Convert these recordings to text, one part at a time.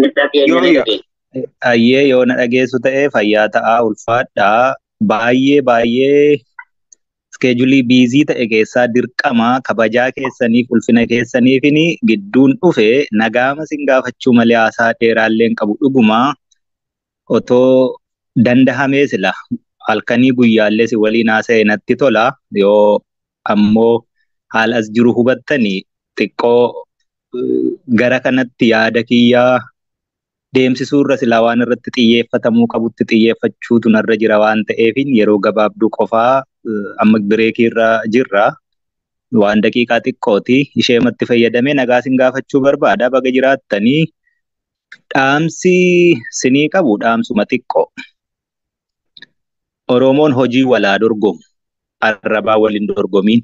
Yoo Ayyee, yoo na dhageessu ta'e fayyaa ta'aa, ulfaadhaa. Baay'ee baay'ee schedule busy ta'e keessaa dirqama kabajaa keessaniif ulfina keessaniifin gidduun dhufe nagaama sin gaafachuu malee haasaa dheeraallee hin qabu. Dhugumaa otoo dandahamee sila halkanii guyyaallee si waliin haasa'e natti tola. Yoo ammoo haala as jiru hubattanii xiqqoo gara kanatti yaada kiyyaa deemsisuu irra silaa waan irratti xiyyeeffatamuu qabutti xiyyeeffachuutu narra jira waan ta'eefin yeroo gabaabduu qofaa amma break irra jirra. Waan daqiiqaa xiqqooti. Isheematti fayyadamee nagaa sin gaafachuu barbaada. Baga jiraattanii, dhaamsi sinii qabu dhaamsuma xiqqoo. Oromoon hojii walaa dorgomu. Arrabaa waliin dorgomiin.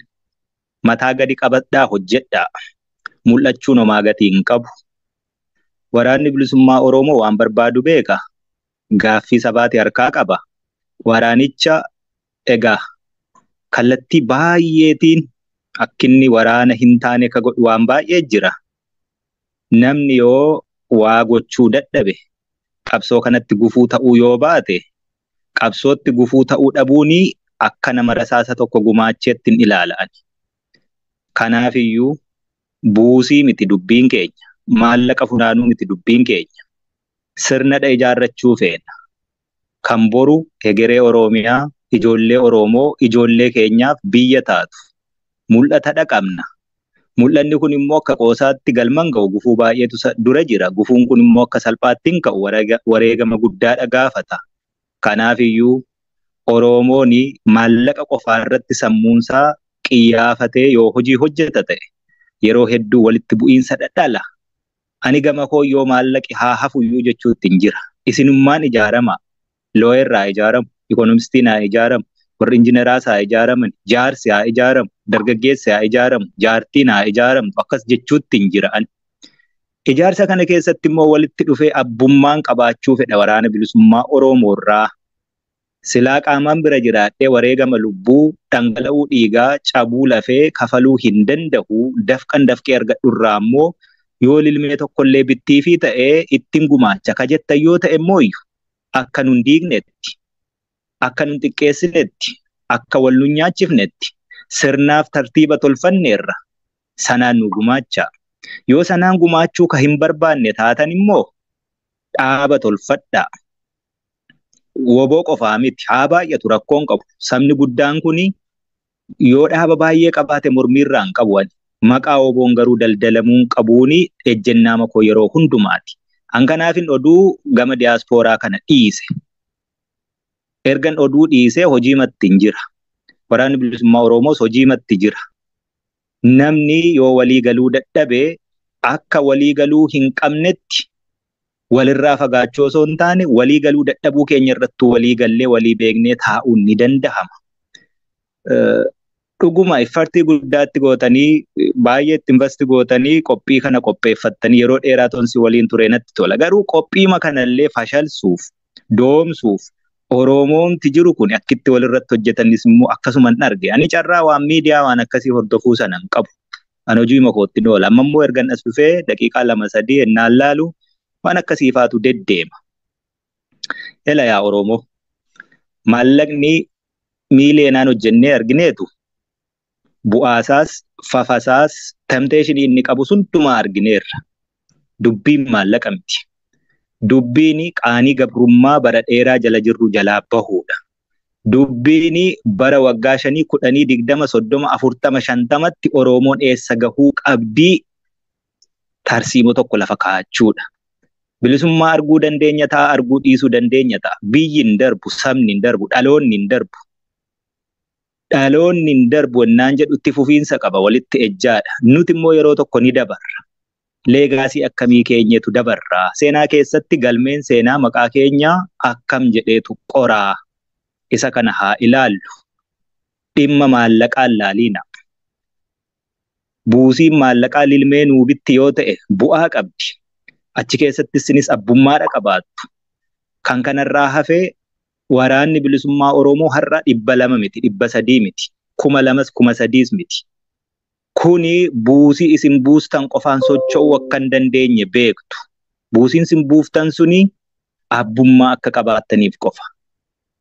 Mataa gadi qabadhaa, hojjedhaa. Mul'achuun homaa gatii hin qabu. Waraanni bilisummaa Oromoo waan barbaadu beeka. Gaaffii sabaati harkaa qaba. Waraanicha egaa kallattii baay'eetiin akkinni waraana hin taane ka godhu waan baay'ee jira. Namni yoo waa gochuu dadhabe, qabsoo kanatti gufuu ta'uu yoo baate, qabsootti gufuu ta'uu dhabuuni akka nama rasaasa tokko gumaacheetti hin ilaala'an. Kanaafiyyuu buusii miti dubbiin keenya. Maallaqa funaanuu miti dubbiin keenya. Sirnadha ijaarrachuu feena. Kan boru hegeree Oromiyaa, ijoollee Oromoo, ijoollee keenyaaf biyya taatu. Mul'ata qabna. Mul'anni kun immoo akka qoosaatti galman ga'u, gufuu baay'eetu dura jira. Gufuun kun immoo akka salphaatti hin ka'u, wareegama guddaadha gaafata. Kanaafiyyuu Oromoon maallaqa qofaa irratti sammuunsaa qiyyaafatee yoo hojii hojjeta ta'e yeroo hedduu walitti bu'iinsa dhadhala. Ani gama koo yoo maallaqi haa hafuyyuu jechuutti hin jira. Isinummaan ijaarama. Lawyer haa ijaaramu, economistiin haa ijaaramu, warri engineeraas haa ijaaraman, jaarsi haa ijaaramu, dargaggeessi haa ijaaramu, jaartiin haa ijaaramtu akkas jechuutti hin jira. Ijaarsa kana keessatti immoo walitti dhufee abbummaan qabaachuu fedha waraana bilisummaa Oromoo irraa. Silaa qaamaan bira jiraadhee wareegama lubbuu, dhangala'uu dhiigaa, cabuu lafee kafaluu hin danda'u. Dafqan dafqee argadhu irraa immoo yoo lilmee tokkollee bittii fi ta'ee ittiin gumaacha ka jettan yoo ta'e immoo akka nun diignetti, akka nun xiqqeessinetti, akka wal nun nyaachifnetti sirnaaf tartiiba tolfanneerra sanaan nu gumaacha. Yoo sanaan gumaachuu ka hin barbaanne taatan immoo dhaaba tolfadhaa. Woboo qofaa miti, haa baay'atu, rakkoon qabu. Sabni guddaan kuni yoo dhaaba baay'ee qabaate mormiirraa hin qabu ani. Maqaa woboon garuu daldalamuun qabuuni ejjennaa makoo yeroo hundumaati. An kanaafin oduu gama diyaaspooraa kana dhiise. Ergan oduu dhiisee hojii matti hin jira. Waraanni bilisummaa Oromoos hojii matti jira. Namni yoo walii galuu dadhabe akka walii galuu hin qabnetti walirraa fagaachuu osoo hin taane, walii galuu dadhabuu keenya irrattuu walii gallee walii beeknee taa'uun ni danda'ama. Dhuguma effort guddaatti gootanii, baay'ee itti invest gootanii, qophii kana qopheeffattanii yeroo dheeraa tonsi waliin ture natti tola. Garuu qophiima kanallee fashalsuuf, doomsuuf Oromoomti jiru kun akkitti walirratti hojjetanis immoo akkasuma hin arge. Ani carraa waan miidiyaa waan akkasii hordofuu sana hin qabu. Ani hojii makootti oola. Amma immoo ergan as dhufee daqiiqaa 2-3 ennaan laalu waan akkasiifaatu deddeema. Ela yaa Oromoo, maallaqni miileenaan hojjennee argineetu bu'aasaas fafasaas temptation inni qabu sundumaa argineerra. Dubbiin maallaqa miti. Dubbiin qaanii gabrummaa bara dheeraa jala jirru jalaa bahuudha. Dubbiin bara waggaa 5, 10, 20, 30, 40, 50tti Oromoon eessa gahuu qabdii tarsiimoo tokko lafa kaa'achuudha. Bilisummaa arguu dandeenya ta'a, arguu dhiisuu dandeenya ta'a. Biyyi hin darbu, sabni hin darbu, dhaloonni hin darbu. Dhaloonni hin darbu ennaan jedhu itti fufiinsa qaba, walitti ejjaadha. Nuti immoo yeroo tokko ni dabarra. Legacy akkamii keenyatu dabarra? Seenaa keessatti galmeen seenaa maqaa keenya akkam jedheetu qoraa? Isa kana haa ilaallu. Dhimma maallaqaan laaliina. Buusiin maallaqaa lilmee nuu bitti yoo ta'e bu'aa qabdi. Achi keessatti isinis abbummaadha qabaattu. Kan kanarraa hafee waraanni bilisummaa Oromoo har'a 200 miti, 300 miti, 2000s 3000s miti. Kuni buusii isin buustan qofaan socho'uu akka hin dandeenye beektu. Buusiin sin buuftan suni abbummaa akka qabaattaniif qofa.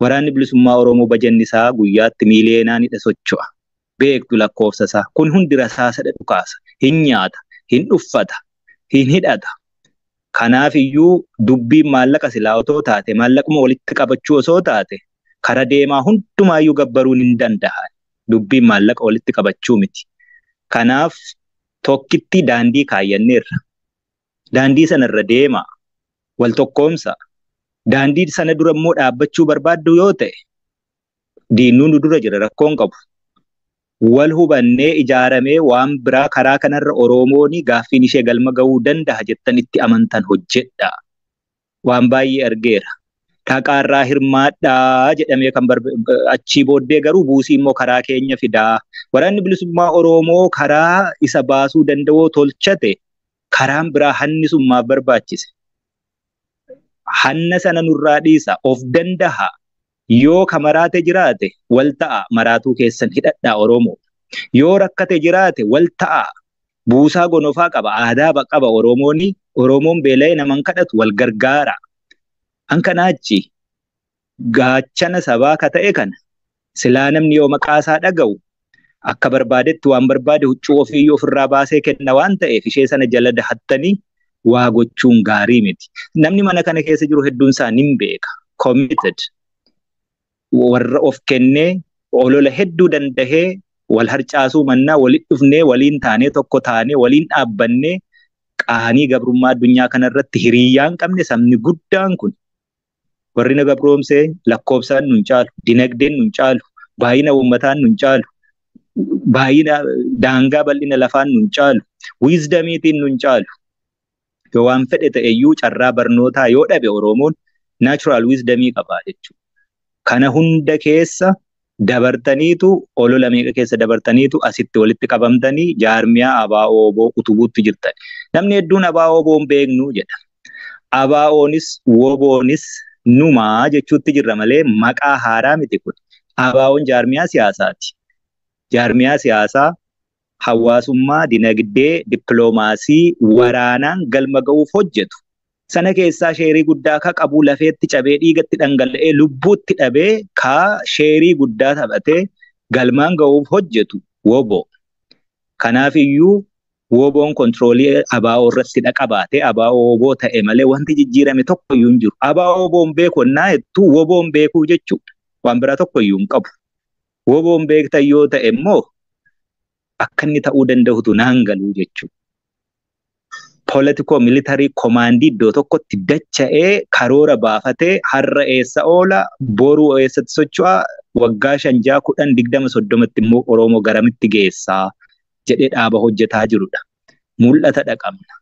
Waraanni bilisummaa Oromoo bajanni isaa guyyaatti miiliyeenaanidha socho'a. Beektu lakkoofsa isaa. Kun hundi rasaasadha dhukaasa. Hin nyaata, hin uffata, hin hidhata. Kanaaf iyyuu dubbiin maallaqa silaa otoo taate, maallaquma walitti qabachuu osoo taate, kara deemaa hundumaayyuu gabbaruun hin danda'an. Dubbiin maallaqa walitti qabachuu miti. Kanaaf tokkitti daandii kaayyanneerra. Daandii sanarra deemaa. Wal tokkoomsa. Daandii sana dura immoo dhaabbachuu barbaaddu yoo ta'e, diinnuun nu dura jira rakkoon qabu. Wal hubannee ijaaramee waan biraa karaa kanarra Oromoon gaaffiin ishee galma ga'uu danda'a jettan itti amantan hojjedha. Waan baay'ee argeera. Dhaqaarraa hirmaadhaa jedhamee kan achii booddee garuu buusii immoo karaa keenya fidaa. Waraanni bilisummaa Oromoo karaa isa baasuu danda'u tolchate karaan biraa hanni sun maaf barbaachise? Hanna sana nurraa dhiisa of danda'a. Yoo ka maraate jiraate wal ta'a maraatuu keessan hidhadhaa Oromoo. Yoo rakkate jiraate wal ta'a. Buusaa gonofaa qaba aadaa qaba Oromooni. Oromoon beela'ee naman kadhatu wal gargaara. An kanaachi gaachana sabaa ka ta'e kana silaa namni yoo maqaa isaa dhaga'u akka barbaadetti waan barbaade huccuu ofiiyyuu ofirraa baasee kenna waan ta'eef ishee sana jala dahattanii waa gochuun gaarii miti. Namni mana kana keessa jiru hedduun isaa nin beeka. Committed. Warra of kennee olola hedduu dandahee wal harcaasuu mannaa walitti dhufnee waliin taanee tokko taanee waliin dhaabbannee qaanii gabrummaa addunyaa kanarratti hiriyyaan qabne sabni guddaan kun warri na gabroomsee lakkoofsaan nun caalu, dinagdeen nun caalu, baay'ina uummataan nun caalu, baay'ina daangaa bal'ina lafaan nun caalu, wisdomiitiin nun caalu. Yoo waan fedhe ta'eyyuu carraa barnootaa yoo dhabe Oromoon natural wisdomii qaba jechuudha. Kana hunda keessa dabartaniitu olola meeqa keessa dabartaniitu asitti walitti qabamtanii jaarmiyaa ABO WBO utubuutti jirtan. Namni hedduun ABO WBO hin beeknu jedha. ABOnis WBOnis numaa jechuutti jirra malee maqaa haaraa miti kun. ABOn jaarmiyaa siyaasaati. Jaarmiyaa siyaasaa hawaasummaa, dinagdee, dippiloomaasii, waraanaan galma ga'uuf hojjetu. Sana keessaa sheerii guddaa ka qabu lafeetti cabee dhiigatti dhangala'ee lubbuutti dhabee ka sheerii guddaa taphatee galmaan ga'uuf hojjetu WBO. Kanaaf iyyuu WBOn kontiroolii ABO irratti qabaatee ABO WBO ta'e malee wanti jijjiirame tokko iyyuu hin jiru. ABO WBOn beeku ennaa jettu WBOn beekuu jechuudha. Waan biraa tokko iyyuu hin qabu. WBOn beektan yoo ta'e immoo akka inni ta'uu danda'utu naan galuu jechuudha. Politikoo militarii komaandii iddoo tokkotti dacha'ee karoora baafatee har'a eessa oola boruu eessatti socho'a waggaa 5 6 10 20 30tti immoo Oromoo garamitti geessaa jedhee dhaaba hojjetaa jirudha. Mul'ata dhaqabna.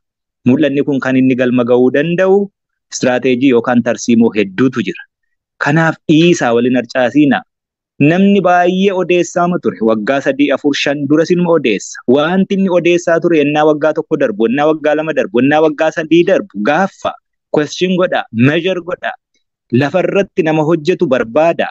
Mul'anni kun kan inni galma ga'uu danda'u istiraateejii yookaan tarsiimoo hedduutu jira. Kanaaf dhiisaa waliin harcaasiinaa. Namni baay'ee odeessaama ture. Waggaa 3, 4, 5 dura sinuma odeessa. Wanti inni odeessaa ture ennaa waggaa 1 darbu, ennaa waggaa 2 darbu, ennaa waggaa 3 darbu gaaffa. Question godha, measure godha. Lafarratti nama hojjetu barbaada.